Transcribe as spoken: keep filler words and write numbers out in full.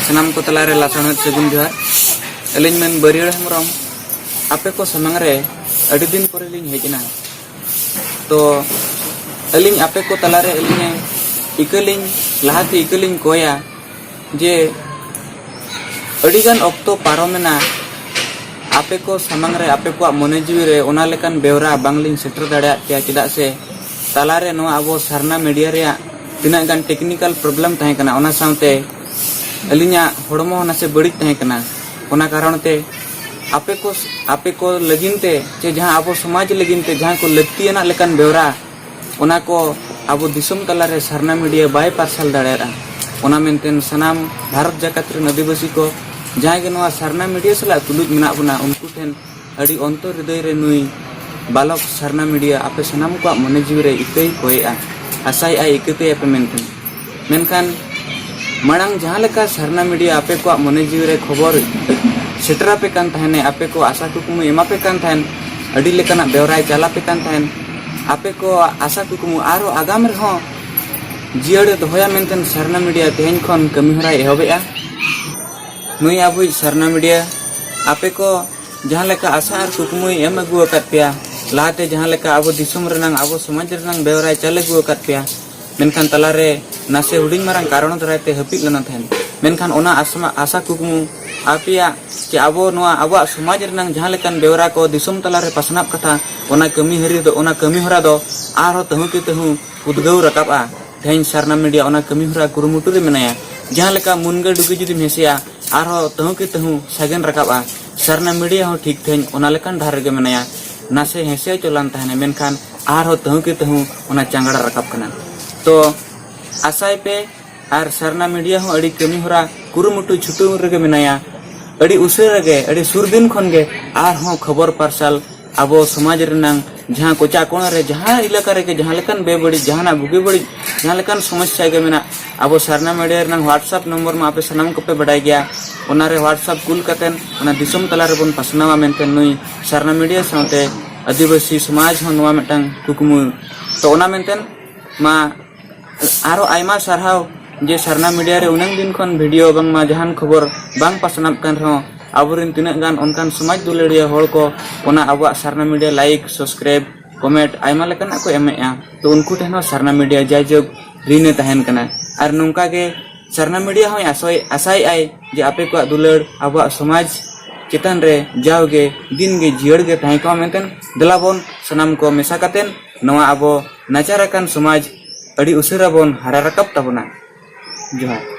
ᱥᱟᱱᱟᱢ ᱠᱚ ᱛᱟᱞᱟᱨᱮ ᱞᱟᱥᱟᱲᱦᱮᱫ ᱥᱟᱹᱜᱩᱱ ᱡᱚᱦᱟᱨ᱾ ᱟᱹᱞᱤᱧ ᱢᱮᱱ ᱵᱟᱹᱨᱤᱭᱟᱹᱲ ᱦᱮᱢᱵᱨᱚᱢ ᱟᱯᱮ ᱠᱚ ᱥᱟᱢᱟᱝ ᱨᱮ ᱟᱹᱰᱤ ᱫᱤᱱ ᱯᱚᱨᱮ ᱞᱤᱧ ᱦᱮᱡ ᱮᱱᱟ᱾ ᱛᱚ ᱟᱹᱞᱤᱧ ᱟᱯᱮ ᱠᱚ ᱛᱟᱞᱟᱨᱮ ᱟᱹᱞᱤᱧ ᱤᱠᱟᱹ ᱞᱤᱧ ᱞᱟᱦᱟᱛᱮ ᱤᱠᱟᱹ ᱞᱤᱧ ᱠᱚᱭᱟ ᱡᱮ ᱟᱹᱰᱤᱜᱟᱱ ᱚᱠᱛᱚ ᱯᱟᱨᱚᱢᱮᱱᱟ, ᱟᱯᱮ ᱠᱚ ᱥᱟᱢᱟᱝ ᱨᱮ ᱟᱯᱮ ᱠᱚᱣᱟᱜ ᱢᱚᱱᱮ ᱡᱤᱣᱤ ᱨᱮ ᱚᱱᱟ ᱞᱮᱠᱟᱱ ᱵᱮᱣᱨᱟ ᱵᱟᱝᱞᱤᱧ ᱥᱮᱴᱮᱨ ᱫᱟᱲᱮᱭᱟᱜ ᱯᱮᱭᱟ, ᱪᱮᱫᱟᱜ ᱥᱮ ᱛᱟᱞᱟᱨᱮ ᱱᱚᱣᱟ ᱟᱵᱚ ᱥᱟᱨᱱᱟ ᱢᱤᱰᱤᱭᱟ ᱨᱮᱭᱟᱜ ᱛᱤᱱᱟᱹᱜ ᱜᱟᱱ ᱴᱮᱠᱱᱤᱠᱮᱞ ᱯᱨᱚᱵᱞᱮᱢ ᱛᱟᱦᱮᱸ ᱠᱟᱱᱟ, ᱚᱱᱟ ᱥᱟᱶᱛᱮ ᱟᱹᱞᱤᱧᱟᱜ ᱦᱚᱲᱢᱚ ᱦᱚᱸ ᱱᱟᱥᱮ ᱵᱟᱹᱲᱤᱡ ᱛᱟᱦᱮᱸ ᱠᱟᱱᱟ᱾ ᱚᱱᱟ ᱠᱟᱨᱚᱱ ᱛᱮ ᱟᱯᱮ ᱠᱚ ᱟᱯᱮ ᱠᱚ ᱞᱟᱹᱜᱤᱫ ᱛᱮ ᱪᱮ ᱡᱟᱦᱟᱸ ᱟᱵᱚ ᱥᱚᱢᱟᱡᱽ ᱞᱟᱹᱜᱤᱫ ᱛᱮ ᱡᱟᱦᱟᱸ ᱠᱚ ᱞᱟᱹᱠᱛᱤᱭᱟᱱᱟᱜ ᱞᱮᱠᱟᱱ ᱵᱮᱣᱨᱟ, ᱚᱱᱟ ᱠᱚ ᱟᱵᱚ ᱫᱤᱥᱚᱢ ᱛᱟᱞᱟᱨᱮ ᱥᱟᱨᱱᱟ ᱢᱤᱰᱤᱭᱟ ᱵᱟᱭ ᱯᱟᱨᱥᱟᱞ ᱫᱟᱲᱮᱭᱟᱜᱼᱟ᱾ ᱚᱱᱟ ᱢᱮᱱᱛᱮ ᱥᱟᱱᱟᱢ ᱵᱷᱟᱨᱚᱛ ᱡᱟᱠᱟᱛ ᱨᱮᱱ ᱟᱹᱫᱤᱵᱟᱹᱥᱤ ᱠᱚ ᱡᱟᱦᱟᱸᱭ ᱜᱮ ᱱᱚᱣᱟ ᱥᱟᱨᱱᱟ ᱢᱤᱰᱤᱭᱟ ᱥᱟᱞᱟᱜ ᱛᱩᱞᱩᱡ ᱢᱮᱱᱟᱜ ᱵᱚᱱᱟ, ᱩᱱᱠᱩ ᱴᱷᱮᱱ ᱟᱹᱰᱤ ᱚᱱᱛᱚᱨ ᱦᱨᱤᱫᱚᱭ ᱨᱮ ᱱᱩᱭ ᱵᱟᱞᱚᱠ ᱥᱟᱨᱱᱟ ᱢᱤᱰᱤᱭᱟ ᱟᱯᱮ ᱥᱟᱱᱟᱢ ᱠᱚᱣᱟᱜ ᱢᱚᱱᱮ ᱡᱤᱣᱤ ᱨᱮ ᱤᱠᱟᱹᱭ ᱠᱚᱭᱮᱜᱼᱟ, ᱟᱥᱟᱭᱮᱜᱼᱟᱭ ᱤᱠᱟᱹ ᱠᱟᱹᱭᱟᱯᱮ ᱢᱮᱱᱛᱮ᱾ ᱢᱮᱱᱠᱷᱟᱱ ᱢᱟᱲᱟᱝ ᱡᱟᱦᱟᱸ ᱞᱮᱠᱟ ᱥᱟᱨᱱᱟ ᱢᱤᱰᱤᱭᱟ ᱟᱯᱮ ᱠᱚᱣᱟᱜ ᱢᱚᱱᱮ ᱡᱤᱣᱤ ᱨᱮ ᱠᱷᱚᱵᱚᱨ ᱥᱮᱴᱮᱨᱟᱯᱮ ᱠᱟᱱ ᱛᱟᱦᱮᱱᱮ, ᱟᱯᱮ ᱠᱚ ᱟᱥᱟ ᱠᱩᱠᱢᱩ ᱮᱢᱟᱯᱮ ᱠᱟᱱ ᱛᱟᱦᱮᱱ, ᱟᱹᱰᱤ ᱞᱮᱠᱟᱱᱟᱜ ᱵᱮᱣᱨᱟᱭ ᱪᱟᱞᱟᱯᱮ ᱠᱟᱱ ᱛᱟᱦᱮᱱ, ᱟᱯᱮ ᱠᱚᱣᱟᱜ ᱟᱥᱟ ᱠᱩᱠᱢᱩ ᱟᱨᱦᱚᱸ ᱟᱜᱟᱢ ᱨᱮᱦᱚᱸ ᱡᱤᱭᱟᱹᱲᱮ ᱫᱚᱦᱚᱭᱟ ᱢᱮᱱᱛᱮ ᱥᱟᱨᱱᱟ ᱢᱤᱰᱤᱭᱟ ᱛᱮᱦᱮᱧ ᱠᱷᱚᱱ ᱠᱟᱹᱢᱤ ᱦᱚᱨᱟᱭ ᱮᱦᱚᱵᱮᱜᱼᱟ᱾ ᱱᱩᱭ ᱟᱵᱚᱭᱤᱡ ᱥᱟᱨᱱᱟ ᱢᱤᱰᱤᱭᱟ ᱟᱯᱮ ᱠᱚ ᱡᱟᱦᱟᱸ ᱞᱮᱠᱟ ᱟᱥᱟ ᱟᱨ ᱠᱩᱠᱢᱩᱭ ᱮᱢ ᱟᱹᱜᱩ ᱟᱠᱟᱫ ᱯᱮᱭᱟ, ᱞᱟᱦᱟᱛᱮ ᱡᱟᱦᱟᱸ ᱞᱮᱠᱟ ᱟᱵᱚ ᱫᱤᱥᱚᱢ ᱨᱮᱱᱟᱝ, ᱟᱵᱚ ᱥᱚᱢᱟᱡᱽ ᱨᱮᱱᱟᱝ ᱵᱮᱣᱨᱟᱭ ᱪᱟᱞ ᱟᱹᱜᱩ ᱟᱠᱟᱫ ᱯᱮᱭᱟ, ᱢᱮᱱᱠᱷᱟᱱ ᱛᱟᱞᱟᱨᱮ ᱱᱟᱥᱮ ᱦᱩᱰᱤᱧ ᱢᱟᱨᱟᱝ ᱠᱟᱨᱚᱱ ᱫᱟᱨᱟᱭ ᱛᱮ ᱦᱟᱹᱯᱤᱫ ᱞᱮᱱᱟ ᱛᱟᱦᱮᱸᱱ᱾ ᱢᱮᱱᱠᱷᱟᱱ ᱚᱱᱟ ᱟᱥᱢᱟ-, ᱟᱥᱟ ᱠᱩᱠᱢᱩ ᱟᱯᱮᱭᱟᱜ ᱪᱮ ᱟᱵᱚ ᱱᱚᱣᱟ ᱟᱵᱚᱣᱟᱜ ᱥᱚᱢᱟᱡᱽ ᱨᱮᱱᱟᱝ ᱡᱟᱦᱟᱸ ᱞᱮᱠᱟᱱ ᱵᱮᱣᱨᱟ ᱠᱚ ᱫᱤᱥᱚᱢ ᱛᱟᱞᱟᱨᱮ ᱯᱟᱥᱱᱟᱣ ᱠᱟᱛᱷᱟ, ᱚᱱᱟ ᱠᱟᱹᱢᱤ ᱦᱟᱹᱨᱤ ᱫᱚ, ᱚᱱᱟ ᱠᱟᱹᱢᱤ ᱦᱚᱨᱟ ᱫᱚ ᱟᱨᱦᱚᱸ ᱛᱟᱹᱦᱩ ᱠᱮ ᱛᱟᱹᱦᱩ ᱩᱫᱽᱜᱟᱹᱣ ᱨᱟᱠᱟᱵᱼᱟ᱾ ᱛᱮᱦᱮᱧ ᱥᱟᱨᱱᱟ ᱢᱤᱰᱤᱭᱟ ᱚᱱᱟ ᱠᱟᱹᱢᱤ ᱦᱚᱨᱟ ᱠᱩᱨᱩᱢᱩᱴᱩ ᱨᱮ ᱢᱮᱱᱟᱭᱟ᱾ ᱡᱟᱦᱟᱸ ᱞᱮᱠᱟ ᱢᱩᱱᱜᱟᱹ ᱰᱩᱜᱤ ᱡᱩᱫᱤᱢ ᱦᱮᱸᱥᱮᱭᱟ, ᱟᱨᱦᱚᱸ ᱛᱟᱹᱦᱩ ᱠᱮ ᱛᱟᱹᱦᱩ ᱥᱟᱜᱮᱱ ᱨᱟᱠᱟᱵᱼᱟ᱾ ᱥᱟᱨᱱᱟ ᱢᱤᱰᱤᱭᱟ ᱦᱚᱸ ᱴᱷᱤᱠ ᱛᱮᱦᱮᱧ ᱚᱱᱟ ᱞᱮᱠᱟᱱ ᱰᱟᱦᱟᱨ ᱨᱮᱜᱮ ᱢᱮᱱᱟᱭᱟ᱾ ᱱᱟᱥᱮ ᱦᱮᱸᱥᱮ ᱦᱚᱪᱚ ᱞᱮᱱ ᱛᱟᱦᱮᱱᱟ, ᱢᱮᱱᱠᱷᱟᱱ ᱟᱨᱦᱚᱸ ᱛᱟᱹᱦᱩ ᱠᱮ ᱛᱟᱹᱦᱩ ᱚᱱᱟ ᱪᱟᱝᱜᱲᱟ ᱨᱟᱠᱟᱵ ᱠᱟᱱᱟ᱾ ᱛᱚ ᱟᱥᱟᱭ ᱯᱮ, ᱟᱨ ᱥᱟᱨᱱᱟ ᱢᱤᱰᱤᱭᱟ ᱦᱚᱸ ᱟᱹᱰᱤ ᱠᱟᱹᱢᱤ ᱦᱚᱨᱟ ᱠᱩᱨᱩᱢᱩᱴᱩ ᱪᱷᱩᱴᱟᱹᱣ ᱨᱮᱜᱮ ᱢᱮᱱᱟᱭᱟ᱾ ᱟᱹᱰᱤ ᱩᱥᱟᱹᱨᱟ ᱜᱮ, ᱟᱹᱰᱤ ᱥᱩᱨ ᱫᱤᱱ ᱠᱷᱚᱱ ᱜᱮ ᱟᱨᱦᱚᱸ ᱠᱷᱚᱵᱚᱨ ᱯᱟᱨᱥᱟᱞ ᱟᱵᱚ ᱥᱚᱢᱟᱡᱽ ᱨᱮᱱᱟᱝ ᱡᱟᱦᱟᱸ ᱠᱚᱪᱟ ᱠᱚᱬᱟ ᱨᱮ, ᱡᱟᱦᱟᱸ ᱮᱞᱟᱠᱟ ᱨᱮᱜᱮ ᱡᱟᱦᱟᱸ ᱞᱮᱠᱟᱱ ᱵᱮᱵᱟᱹᱲᱤᱡ, ᱡᱟᱦᱟᱱᱟᱜ ᱵᱩᱜᱤ ᱵᱟᱹᱲᱤᱡ, ᱡᱟᱦᱟᱸ ᱞᱮᱠᱟᱱ ᱥᱚᱢᱚᱥᱥᱟ ᱜᱮ ᱢᱮᱱᱟᱜ, ᱟᱵᱚ ᱥᱟᱨᱱᱟ ᱢᱤᱰᱤᱭᱟ ᱨᱮᱱᱟᱝ WhatsApp ᱱᱚᱢᱵᱚᱨ ᱢᱟ ᱟᱯᱮ ᱥᱟᱱᱟᱢ ᱠᱚᱯᱮ ᱵᱟᱰᱟᱭ ᱜᱮᱭᱟ᱾ ᱚᱱᱟᱨᱮ WhatsApp ᱠᱩᱞ ᱠᱟᱛᱮᱱ ᱚᱱᱟ ᱫᱤᱥᱚᱢ ᱛᱟᱞᱟ ᱨᱮᱵᱚᱱ ᱯᱟᱥᱱᱟᱣᱟ ᱢᱮᱱᱛᱮ ᱱᱩᱭ ᱥᱟᱨᱱᱟ ᱢᱤᱰᱤᱭᱟ ᱥᱟᱶᱛᱮ ᱟᱹᱫᱤᱵᱟᱹᱥᱤ ᱥᱚᱢᱟᱡᱽ ᱦᱚᱸ ᱱᱚᱣᱟ ᱢᱤᱫᱴᱟᱝ ᱠᱩᱠᱢᱩ᱾ ᱛᱚ ᱚᱱᱟ ᱢᱮᱱᱛᱮ ᱢᱟ ᱟᱨᱚ ᱟᱭᱢᱟ ᱥᱟᱨᱦᱟᱣ ᱡᱮ ᱥᱟᱨᱱᱟ ᱢᱤᱰᱤᱭᱟ ᱨᱮ ᱩᱱᱟᱹᱝ ᱫᱤᱱ ᱠᱷᱚᱱ ᱵᱷᱤᱰᱤᱭᱳ ᱵᱟᱝᱢᱟ ᱡᱟᱦᱟᱱ ᱠᱷᱚᱵᱚᱨ ᱵᱟᱝ ᱯᱟᱥᱱᱟᱜ ᱠᱟᱱ ᱨᱮᱦᱚᱸ, ᱟᱵᱚᱨᱮᱱ ᱛᱤᱱᱟᱹᱜ ᱜᱟᱱ ᱚᱱᱠᱟᱱ ᱥᱚᱢᱟᱡᱽ ᱫᱩᱞᱟᱹᱲᱤᱭᱟᱹ ᱦᱚᱲ ᱠᱚ ᱚᱱᱟ ᱟᱵᱚᱣᱟᱜ ᱥᱟᱨᱱᱟ ᱢᱤᱰᱤᱭᱟ ᱞᱟᱭᱤᱠ, ᱥᱟᱵᱥᱠᱨᱟᱭᱤᱵ, ᱠᱚᱢᱮᱱᱴ ᱟᱭᱢᱟ ᱞᱮᱠᱟᱱᱟᱜ ᱠᱚ ᱮᱢᱮᱫᱼᱟ᱾ ᱛᱚ ᱩᱱᱠᱩ ᱴᱷᱮᱱ ᱦᱚᱸ ᱥᱟᱨᱱᱟ ᱢᱤᱰᱤᱭᱟ ᱡᱟᱭᱡᱩᱜᱽ ᱨᱤᱱ ᱮ ᱛᱟᱦᱮᱱ ᱠᱟᱱᱟ᱾ ᱟᱨ ᱱᱚᱝᱠᱟ ᱜᱮ ᱥᱟᱨᱱᱟ ᱢᱤᱰᱤᱭᱟ ᱦᱚᱸᱭ ᱟᱥᱚᱭ ᱟᱥᱟᱭᱮᱫᱼᱟᱭ ᱡᱮ ᱟᱯᱮ ᱠᱚᱣᱟᱜ ᱫᱩᱞᱟᱹᱲ ᱟᱵᱚᱣᱟᱜ ᱥᱚᱢᱟᱡᱽ ᱪᱮᱛᱟᱱ ᱨᱮ ᱡᱟᱣᱜᱮ ᱫᱤᱱ ᱜᱮ ᱡᱤᱭᱟᱹᱲ ᱜᱮ ᱛᱟᱦᱮᱸ ᱠᱚᱜᱼᱟ ᱢᱮᱱᱛᱮ ᱫᱮᱞᱟ ᱵᱚᱱ ᱥᱟᱱᱟᱢ ᱠᱚ ᱢᱮᱥᱟ ᱠᱟᱛᱮ ᱱᱚᱣᱟ ᱟᱵᱚ ᱱᱟᱪᱟᱨ ᱟᱠᱟᱱ ᱥᱚᱢᱟᱡᱽ ᱟᱹᱰᱤ ᱩᱥᱟᱹᱨᱟ ᱵᱚᱱ ᱦᱟᱨᱟ ᱨᱟᱠᱟᱵ ᱛᱟᱵᱚᱱᱟ᱾ ᱡᱚᱦᱟᱨ᱾